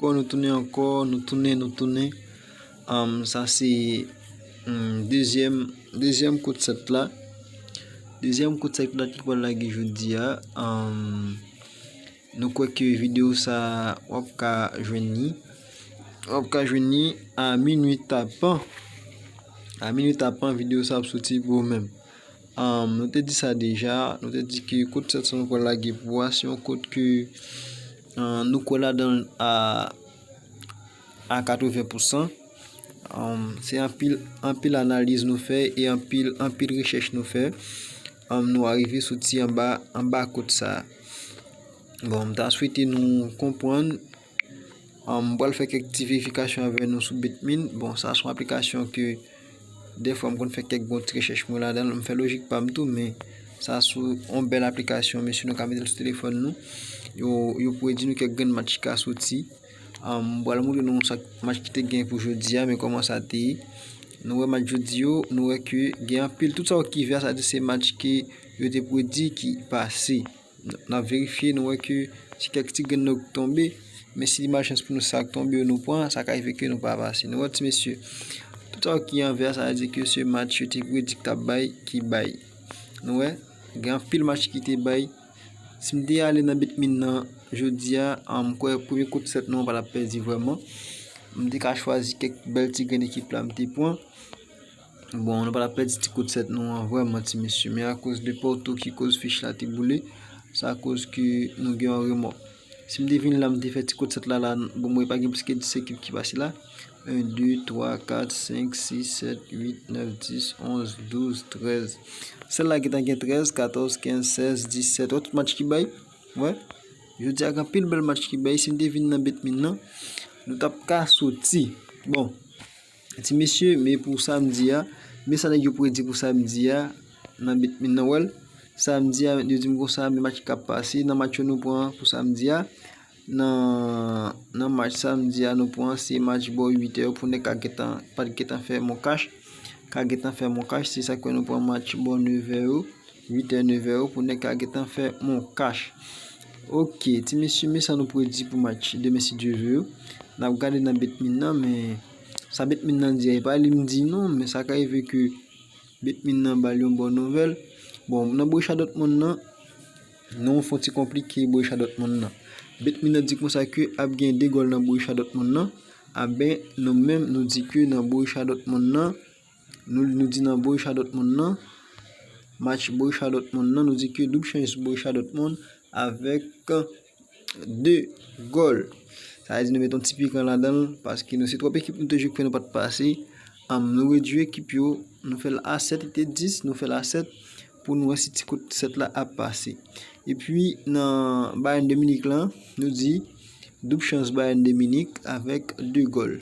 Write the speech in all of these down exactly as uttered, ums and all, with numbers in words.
Ankò, nou tounen ankò, nou tounen, nou tounen. Am, sa se, hmm, dezyèm, dezyèm kout sèt la. Dezyèm kout sèt la ki pral lage jodi a. Am, nou kwè ke videyo sa w ap ka jwenn li. W ap ka jwenn li a minwi tapan. A minwi tapan, videyo sa ap soti pou ou menm. Ahn, nou te di sa deja, nou te di ke kout sèt sa nou pral lage pou a, se yon kout ke, ahn, nou kwè ladan l a, a katreven pousan. Ahn, se anpil, anpil analiz nou fè e anpil, anpil rechèch nou fè. Ahn, nou arive soti anba, anba kout sa. Bon, m ta swete nou konprann. Ahn, m pral fè kèk ti verifikasyon avè nou sou Bitmin. Bon, sa se yon aplikasyon ke dèfwa m konn fè kèk bon ti rechèch mwen ladan l. M fè lojik pa m tou, men sa se yon bèl aplikasyon, mesye, nou ka mete l sou telefòn nou. Yo, yo predi nou kèk grenn match ki ka soti. Ahn, m pral montre nou sa match ki te gen pou jodi a, men kòman sa te ye. Nou wè match jodi yo, nou wè ke gen anpil, tout sa yo ki vè a, sa di se match ke yo te predi ki pase. N ap verifye, nou wè ke se kèk ti grenn nan k tonbe, men si li malchans pou nou, sa k tonbe yo nou pran, sa ka rive ke nou pa pase. Nou wè, ti mesye, tout sa ki an vè, sa vle di ke se match yo te predi k t ap bay, ki bay. Nou wè, gen anpil match ki te bay. Si m te ale nan Bitmin nan jodi a, m kwè premye kout sèt nou an pa t ap pèdi vrèman. M te ka chwazi kèk bèl ti grenn ekip la m te pran. Bon, nou pa t ap pèdi ti kout sèt nou an vrèman, ti mesye. Men akoz de Porto ki koz fich la te boule, sa koz ke nou gen yon remò. Si m te vin la, m te fè ti kout sèt la, la, bon, mwen pa gen plis ke dis ekip ki pase la. En, de, twa, kat, senk, sis, sèt, uit, nèf, dis, onz, douz, trèz. Sèl la gentan gen trèz, katòz, kenz, sèz, disèt. Wè tout match ki bay? Wè. Jodi a gen anpil bèl match ki bay. Si m te vin nan Bitmin nan, nou t ap ka soti. Bon. Ti mesye, men pou samdi a, men sa nèg yo predi pou samdi a nan Bitmin nan, wè l. Samdi a, yo di m konsa, men match k ap pase, nan match yo nou pran pou samdi a, nan, nan match samdi a, nou pran se match bò uit è pou nèg ka gentan, pa t gentan fè mon kach, ka gentan fè mon kach, se sa k fè nou pran match bò nèf è yo. Uit è, nèf è yo pou nèg ka gentan fè mon kach. Ok, ti mesye, men sa nou predi pou match demen, si Dye ve yo. N ap gade nan Bitmin nan, men sa Bitmin nan di a, e pa li m di non, men sa ka rive ke Bitmin nan ba l yon bon nouvèl. Bon, nan Borussia Dortmund nan, nou fè yon ti konplike Borussia Dortmund nan. Bitmin nan di konsa ke ap gen de gòl nan Borussia Dortmund nan. Aben, nou menm, nou di ke nan Borussia Dortmund nan, Nou, nou di nan Borussia Dortmund nan, match Borussia Dortmund nan, nou di ke doub chans Borussia Dortmund avèk de gòl. Sa vle di nou met yon ti pikan ladan l, paske nou se twòp ekip nou te jwe k fè nou pa t pase. Am, nou redui ekip yo, nou fè l a sèt, li te dis, nou fè l a sèt pou nou wè si ti kout sèt la ap pase. Epi nan Bayern de Munich lan, nou di doub chans Bayern de Munich avèk de gòl.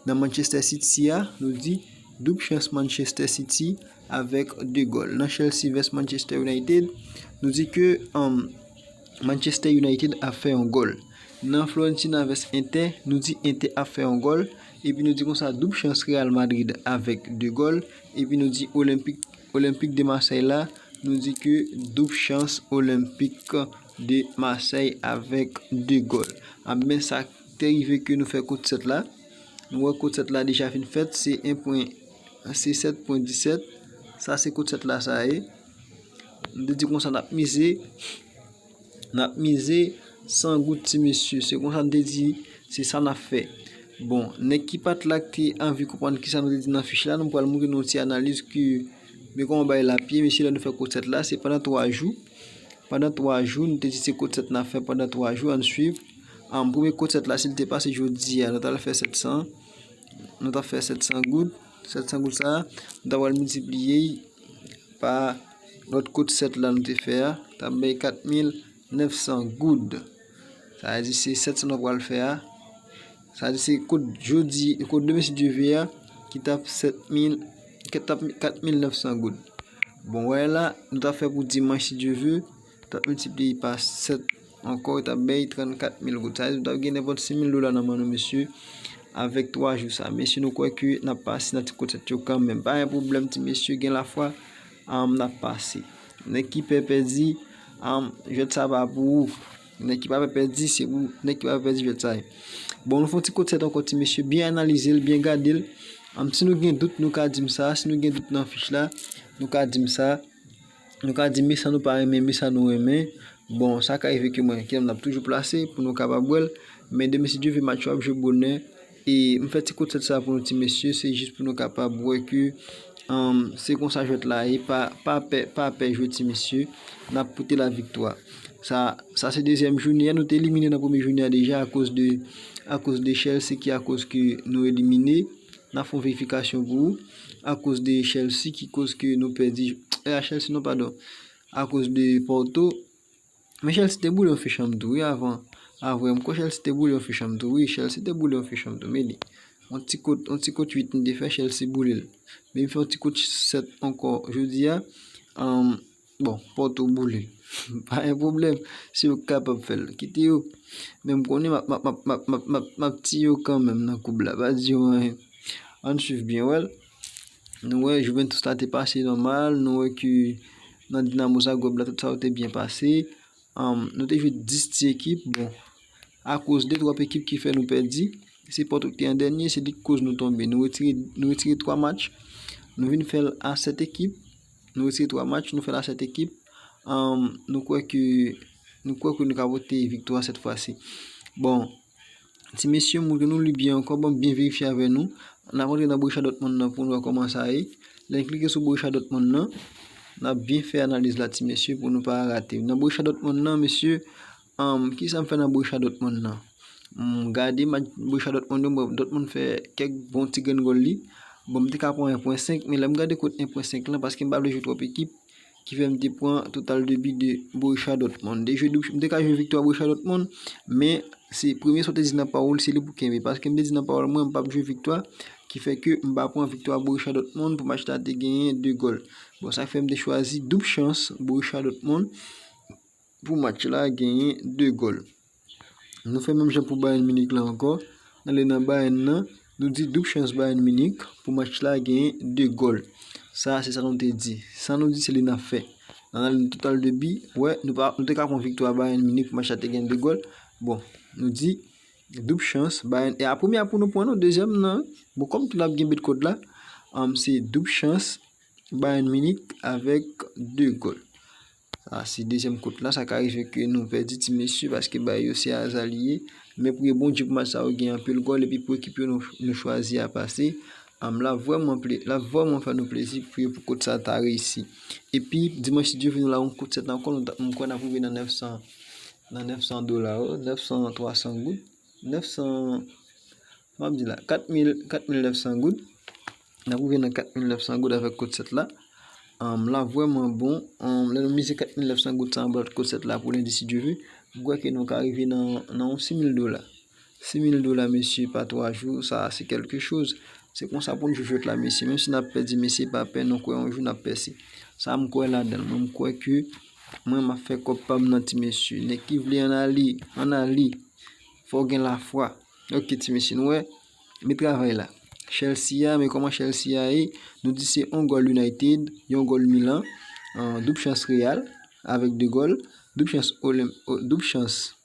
Nan Manchester City a, nou di doub chans Manchester City avèk de gòl. Nan Chelsea vs Manchester United, nou di ke, um, Manchester United ap fè yon gòl. Nan Fiorentina vs Inter, nou di Inter ap fè yon gòl. Epi nou di konsa doub chans Real Madrid avèk de gòl. Epi nou di Olympique, Olympique de Marseille la, nou di ke doub chans Olympique de Marseille avèk de gòl. Aben, sa te rive ke nou fè kout sèt la. Nou wè kout sèt la deja fin fèt, se en pwen, se sèt pwen disèt. Sa se kout sèt la sa ye. Nou te di konsa n ap mize. N ap mize san goud, ti mesye. Se konsa n te di, se sa n ap fè. Bon, nèg ki pa t la, ki te anvi konprann kisa nou te di nan fich la, nou pral montre nou yon ti analiz ke, men kòman bagay la ap ye, mesye, lè nou fè kout sèt la, se pandan twa jou. Pandan twa jou, nou te di se kout sèt n ap fè pandan twa jou, ann swiv. An, premye kout sèt la, si l te pase jodi a, nou t al fè sèt san. Nou t ap fè sèt san goud. Sèt san goud sa a, nou ta pral miltipliye l pa lòt kout sèt la nou te fè a, t ap bay kat mil nèf san goud. Sa vle di se sèt san nou pral fè a. Sa vle di se kout jodi, kout demen si Dye ve a, ki t ap sèt mil, ki t ap kat mil nèf san goud. Bon, wè la, nou t ap fè pou dimanch si Dye ve, t ap miltipliye pa sèt ankò, t ap bay trannkat mil goud. Sa vle di nou t ap gen nenpòt sis mil dola nan men nou, mesye, avèk twa jou sa. Mesye, nou kwè ke n ap pase nan ti kout sèt yo kanmenm. Pa gen pwoblèm, ti mesye, gen lafwa, am, n ap pase. Nèg ki pè pèdi, am, jwèt sa pa pou ou. Nèg ki pa pè pèdi, se pou nèg ki pa pè pèdi jwèt sa ye. Bon, nou fè yon ti kout sèt ankò, ti mesye, byen analize l, byen gade l. Am, si nou gen dout, nou ka di m sa. Si nou gen dout nan fich la, nou ka di m sa. Nou ka di m sa nou pa renmen, m sa nou renmen. Bon, sa ka rive ke mwen, ki n ap toujou plase pou nou kapab wè l. Men demen, si Dye vle, match yo ap jwe bonè. E m fè ti kout sèt sa pou nou, ti mesye, se jis pou nou kapab wè ke, um, se konsa jwèt la ye, pa, pa pè, pa pè jwe, ti mesye, n ap pote la viktwa. Sa, sa se dezyèm jounen an, nou te elimine nan premye jounen an deja akoz de, akoz de Chelsea ki akoz ke nou elimine. N ap fè yon verifikasyon pou ou. Akoz de Chelsea ki koz ke nou pèdi, e a Chelsea non, padon. Akoz de Porto. Men Chelsea te boule yon fich an m tou, wi, avan. Avan, m kwè Chelsea te boule yon fich an m tou, wi, Chelsea te boule yon fich an m tou, men li. Yon ti kout, yon ti kout uit m te fè, Chelsea boule l. Men m fè yon ti kout sèt ankò jodi a. An, bon, Porto boule l. Pa gen pwoblèm, si yo kapab fè l, kite yo. Men m konnen m ap, m ap, m ap tiye yo kanmenm nan koub la, pa di yo anyen. Ann swiv byen, wè l. Nou wè Juventus la te pase nòmal, nou wè ke nan Dinamo Zagreb la, tout sa yo te byen pase. Anm, nou te jwe dis ti ekip, bon, akoz de twòp ekip ki fè nou pèdi. Se Porto ki te an dènye, se li ki koz nou tonbe. Nou retire, nou retire twa match, nou vin fè l a sèt ekip. Nou retire twa match, nou fè l a sèt ekip. Anm, nou kwè ke, nou kwè ke nou ka pote viktwa sèt fwa si. Bon, ti mesye, montre nou li byen ankò, bon, byen verifye avè nou. N ap rantre nan Borussia Dortmund nan pou nou wè kòman sa ye. Lè n klike sou Borussia Dortmund nan, n ap byen fè analiz la, ti mesye, pou nou pa rate. Nan Borussia Dortmund nan, mesye, anm, kisa m fè nan Borussia Dortmund nan? M gade match Borussia Dortmund yo, bon, Dortmund fè kèk bon ti grenn gòl li. Bon, m te ka pran en pwen senk, men lè m gade kot en pwen senk lan, paske m pa vle jwe twòp ekip, ki fè m te pran total de bi de Borussia Dortmund. De jwe doub, m te ka jwe viktwa Borussia Dortmund, men se premye sa w te di nan pawòl, se li pou kenbe. Paske m te di nan pawòl mwen, m p ap jwe viktwa, ki fè ke m pa pran viktwa Borussia Dortmund pou match la te genyen de gòl. Bon, sa k fè m te chwazi doub chans Borussia Dortmund pou match la genyen de gòl. Nou fè menm jan pou Bayern Munich la ankò. N ale nan Bayern nan, nou di doub chans Bayern Munich pou match la genyen de gòl. Sa, se sa nou te di. Sa nou di, se li n ap fè. N ale nan total de bi, wè, nou pa, nou te ka pran viktwa Bayern Munich pou match la te genyen de gòl. Bon, nou di doub chans Bayern. E a premye a pou nou pran, non, dezyèm nan. Bon, kòm tout la ap gen bet kòd la, anm, se doub chans Bayern Munich avèk de gòl. Sa, se dezyèm kout la, sa ka rive ke nou pèdi ti mesye, paske bay yo se aza li ye. Men priye Bondye pou match sa yo gen anpil gòl, epi pou ekip yo nou, nou chwazi a pase. Anm, l ap vrèman ple-, l ap vrèman fè nou plezi, priye pou kout sa ta reyisi. Epi, dimanch, si Dye vle, nou la yon kout sèt ankò, nou ta, m kwè n ap rive nan nèf san, nan nèf san dola, wi, nèf san, twa san goud, nèf san, m ap di la, kat mil, kat mil nèf san goud. N ap rive nan kat mil nèf san goud avèk kout sèt la. Anm, la vrèman bon. Anm, lè nou mize kat mil nèf san goud sa anba kout sèt la pou lendi, si Dye vle, m kwè ke nou ka rive nan, nan yon sis mil dola. Sis mil dola, mesye, pa twa jou, sa, se kèlke choz. Se konsa pou n jwe jwèt la, mesye. Menm si n ap pèdi, mesye, pa pè, nou kwè yon jou n ap pèse. Sa, m kwè ladan l. Mwen, m kwè ke mwen, m ap fè kòb pa m nan, ti mesye. Nèg ki vle ann ale, ann ale. Fò w gen lafwa. Ok, ti mesye, nou wè, men travay la. Chelsea a, men kòman Chelsea a ye? Nou di se yon gòl United, yon gòl Milan, an, doub chans Real avèk de gòl, doub chans Olymp-, o-, doub chans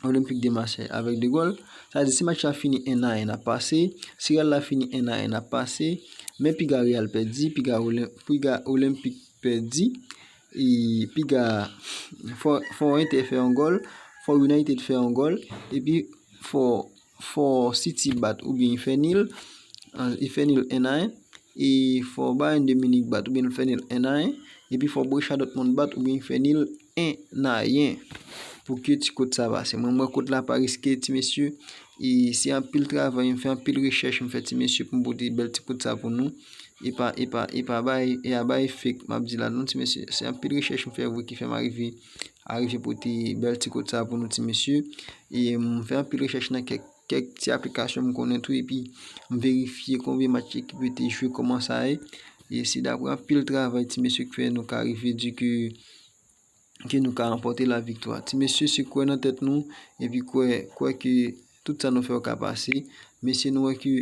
Olympique de Marseille avèk de gòl. Sa vle di si match la fini en a en, n ap pase. Si Real la fini en a en, n ap pase. Men piga Real pèdi, piga Olymp-, piga Olympique pèdi. E piga fò, fò Inter fè yon gòl, fò United fè yon gòl, epi fò, fò City bat oubyen li fè nil, an, li fè nil en a en, e fò Bayern de Munich bat oubyen li fè nil en a en, epi fò Borussia Dortmund bat oubyen li fè nil en a en. Pou ke ti kout sa pase. Mwen, mwen kout la pa riske, ti mesye. E se anpil travay, m fè anpil rechèch, m fè ti mesye pou m pote bèl ti kout sa pou nou. E pa, e pa, e pa bay, e a bay fake, m ap di la non, ti mesye. Se anpil rechèch m fè vre ki fè m arive, arive pote bèl ti kout sa pou nou, ti mesye. E m fè anpil rechèch nan kèk, kèk ti aplikasyon m konnen tou, epi m verifye konbyen match ekip yo te jwe, kòman sa ye. E se daprè anpil travay, ti mesye, ki fè nou ka rive di ke ke nou ka ranpòte laviktwa. Ti mesye, se kwè nan tèt nou, epi kwè, kwè ke tout sa nou fè yo ka pase. Mesye, nou wè ke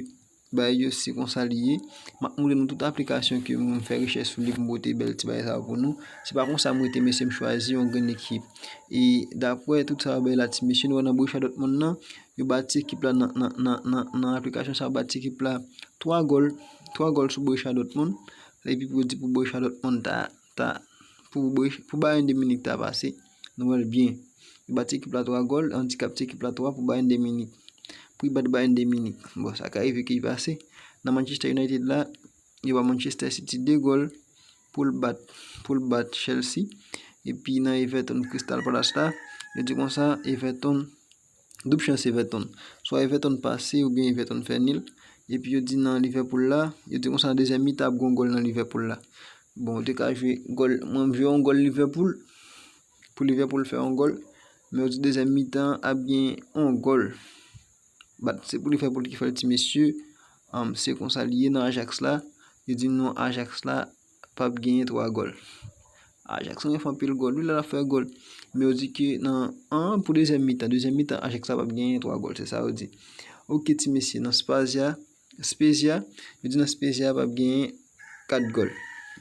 bagay yo, se konsa li ye. M ap montre nou tout aplikasyon ke mwen m fè rechèch sou li pou m pote bèl ti bagay sa yo pou nou. Se pa konsa m rete, mesye, m chwazi yon grenn ekip. E daprè tout sa yo bay la, ti mesye, nou wè nan Borussia Dortmund nan, yo bati ekip la nan, nan, nan, nan, nan aplikasyon sa yo, bati ekip la twa gòl, twa gòl sou Borussia Dortmund. Epi pou yo di pou Borussia Dortmund ta, ta, pou, Borussia- pou Bayern de Munich ta pase, nou wè l byen. Yo bati ekip la twa gòl, andikap ti ekip la twa pou Bayern de Munich. Pou li bat Bayern de Munich. Bon, sa ka rive ke li pase. Nan Manchester United la, yo ba Manchester City de gòl pou l bat, pou l bat Chelsea. Epi nan Everton Crystal Palace la, yo di konsa, Everton, doub chans Everton. Swa Everton pase oubyen Everton fè nil. Epi yo di nan Liverpool la, yo di konsa nan dezyèm mitan ap gen yon gòl nan Liverpool la. Bon, ou te ka jwe gòl, mwen m jwe yon gòl Liverpool, pou Liverpool fè yon gòl, men yo di dezyèm mitan ap gen yon gòl. Bat, se pou Liverpool ki fè l, ti mesye. Um, se konsa li ye nan Ajax la. Yo di nou Ajax la p ap genyen twa gòl. Ajax gen fè anpil gòl, wi, la l ap fè gòl. Men yo di ke nan an, pou dezyèm mitan, dezyèm mitan, Ajax la p ap genyen twa gòl, se sa yo di. Oke, ti mesye, nan Spezia, Spezia, yo di nan Spezia p ap genyen kat gòl.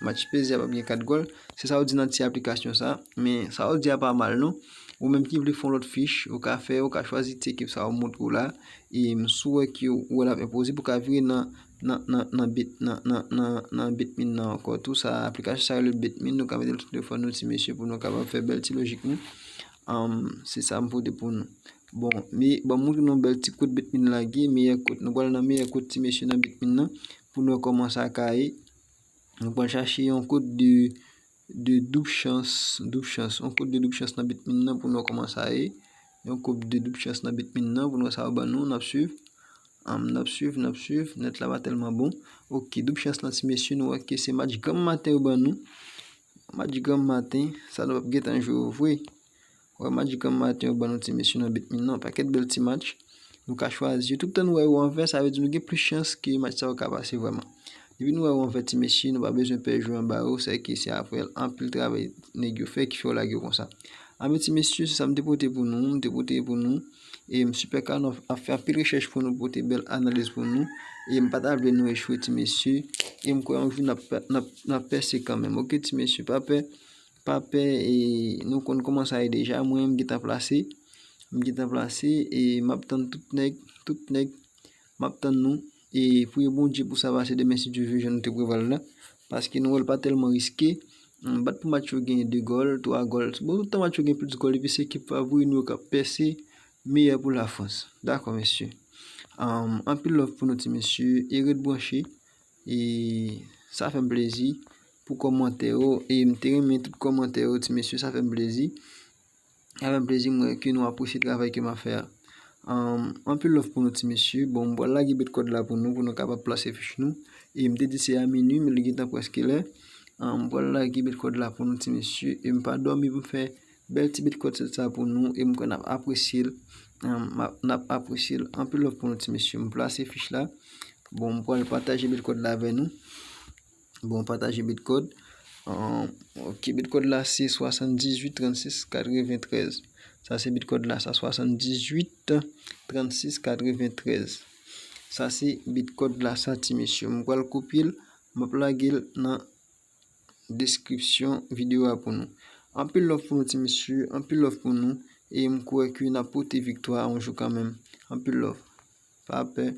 Match Spezia p ap gen kat gòl. Se sa yo di nan ti aplikasyon sa. Men sa yo di a pa mal non. Ou menm ki vle fè yon lòt fich, ou ka fè, ou ka chwazi ti ekip sa yo montre w la. E m si w wè ke ou wè l ap enpoze, ou ka vire nan, nan, nan, nan Bet, nan, nan, nan, nan Betmin nan ankò. Tou sa, aplikasyon sa rele Betmin, nou ka mete l sou telefòn nou, ti mesye, pou nou kapab fè bèl ti lojik nou. Um, se sa m pote pou nou. Bon, men, bon, m montre nou bèl ti kòd Betmin lage, meyè kòd. Nou pral nan meyè kòd, ti mesye, nan Betmin nan, pou nou wè kòman sa ka ye. Nou pral chache yon kòd de, de doub chans, doub chans, yon kòd de doub chans nan Betmin nan pou nou wè kòman sa ye. Yon kòd de doub chans nan Betmin nan pou nou wè sa yo ban nou, n ap swiv. Am, n ap swiv, n ap swiv, nèt la pa tèlman bon. Oke, doub chans lan, ti mesye, nou wè ke se match granm maten yo ban nou. Match granm maten, sa nou p ap gentan jwe yo vre. Wè, match granm maten yo ban nou, ti mesye, nan Betmin nan, pakèt bèl ti match. Nou ka chwazi yo. Tout tan nou wè yo an vè, sa vle di nou gen plis chans ke match sa yo ka pase vrèman. Depi nou wè yo an vè, ti mesye, nou pa bezwen pè jwe anba yo, sèke se apre anpil travay nèg yo fè ki fè yo lage yo konsa. Anben, ti mesye, se sa m te pote pou nou, m te pote pou nou. E m Super Carnot ap fè anpil rechèch pou nou pote bèl analiz pou nou. E m pa ta vle nou echwe, ti mesye. E m kwè yon jou n ap, n ap, n ap pèse kanmenm. Oke, ti mesye, pa pè. Pa pè, e nou konn kòman sa ye deja. Mwen, m gentan plase. M gentan plase. E m ap tann tout nèg, tout nèg. M ap tann nou. E priye Bondye pou sa pase demen, si Dye vle, jan nou te prevwa l la. Paske nou wè l pa tèlman riske. M bat pou match yo gen de gòl, twa gòl. Bon, tout tan match yo gen plis gòl, epi se ekip favori nou yo k ap pèse, meyè pou Lafrans. Dakò, mesye. Anm, anpil love pou nou, ti mesye. E ret branche. E sa fè m plezi pou kòmantè yo. E m te renmen tout kòmantè yo, ti mesye, sa fè m plezi. Sa fè m plezi, m wè ke nou apresye travay ke m ap fè a. Anm, anpil love pou nou, ti mesye. Bon, m pral lage bet kòd la pou nou, pou nou kapab plase fich nou. E m te di se a minui, men li gentan prèske lè. Anm, m pral lage bet kòd la pou nou, ti mesye. E m pa dòmi pou m fè bèl ti bet kòd sa pou nou. E m kwè n ap apresye l. Anm, n ap, n ap apresye l. Anpil love pou nou, ti mesye. M plase fich la. Bon, m pral pataje bet kòd la avè nou. Bon, pataje bet kòd. Anm, oke, bet kòd la se swasanndizuit trannsis katreventrèz. Sa se bet kòd la, sa swasanndizuit trannsis katreventrèz. Sa se bet kòd la, sa, ti mesye. M pral kopye l, m ap lage l nan deskripsyon videyo a pou nou. Anpil love pou nou, ti mesye, anpil love pou nou. E m kwè ke n ap pote viktwa a yon jou kanmenm. Anpil love. Pa pè.